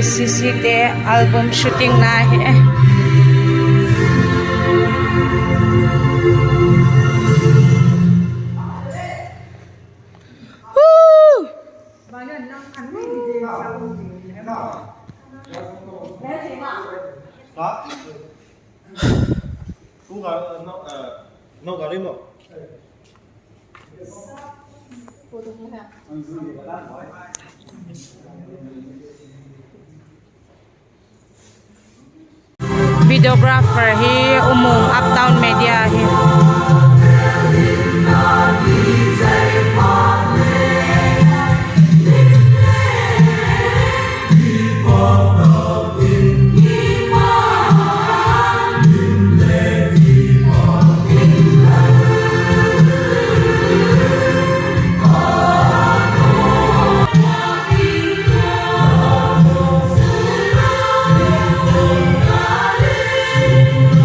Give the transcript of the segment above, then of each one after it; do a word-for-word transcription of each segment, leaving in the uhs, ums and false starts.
Sisite album shooting na hi. Videographer hi Umung Uptown Media hi.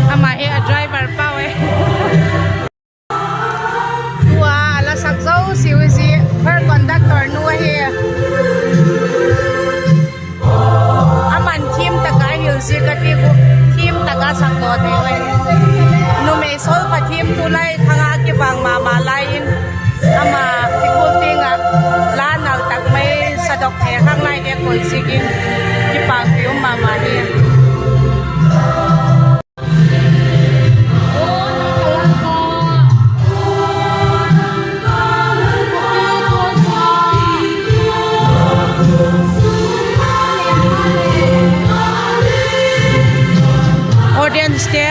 Ama hi a driver pau e. Tua la sak zosia hi, her conductor nu ahi. Aman thim tak a hil zik a ti gu, thim tak a sak lo thei ahi. Numei solfa thim tu lai khang a kibang ma ma lai in, ama kikul tiang ah la nal tak mai sadok thei khang lai e koi ziakin kipâkpi um ma ma hi. Audience te.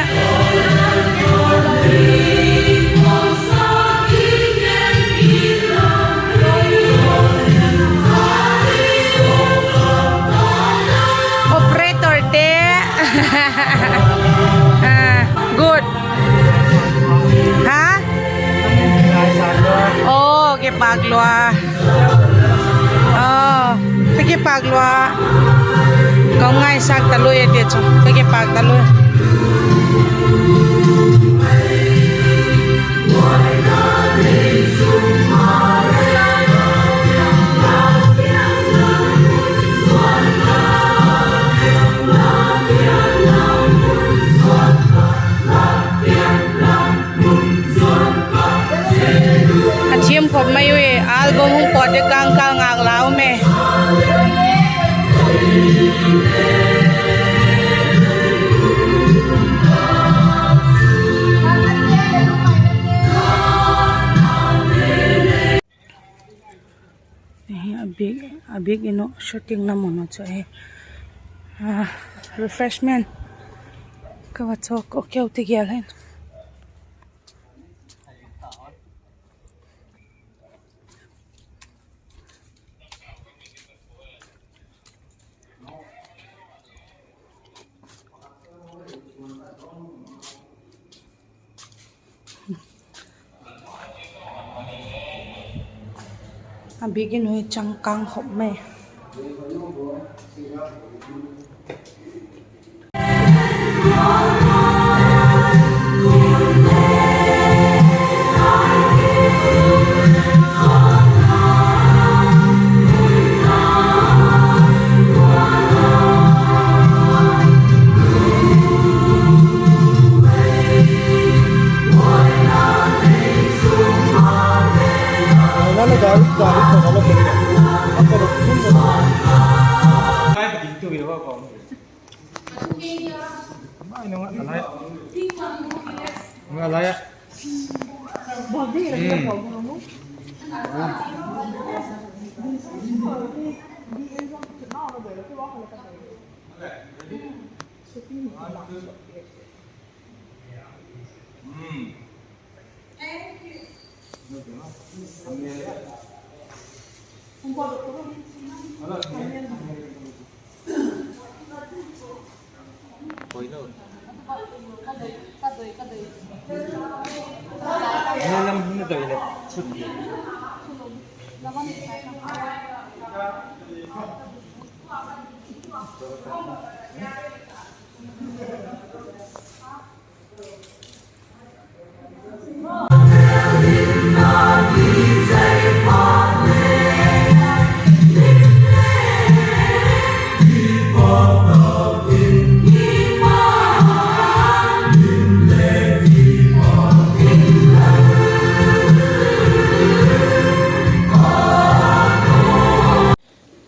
Operator te. Ah, good. Ha? Aw, kipâk lua. Aw, ka kipâk lua. Ka ngaisak talui a ti chu. Ka kipâk talui. A thiam khop mai ui, album hung pawt ding kâng kâng ngâk la um e. A bik, a bik in uh shooting na mun uh chu ahi. Ah, refreshment ka va chawk keu ti gel hin. A bik in uh changkâng khop mai.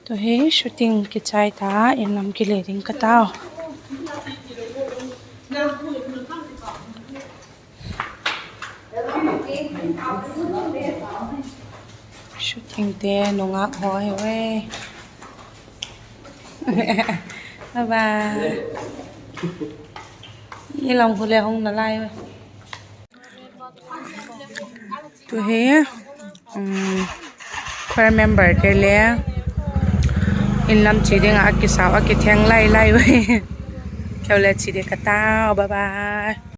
Tu hi shooting kichai ta, in lam kile ding ka tau. Shootingte nungak haw hi ve. Bye bye. I lam khu le hung nalai ve. Tu hi, um, choir memberte le in lam chia ding ah a kisau a kitheng lai lai ve. Keu le chia ding ka tau, bye bye.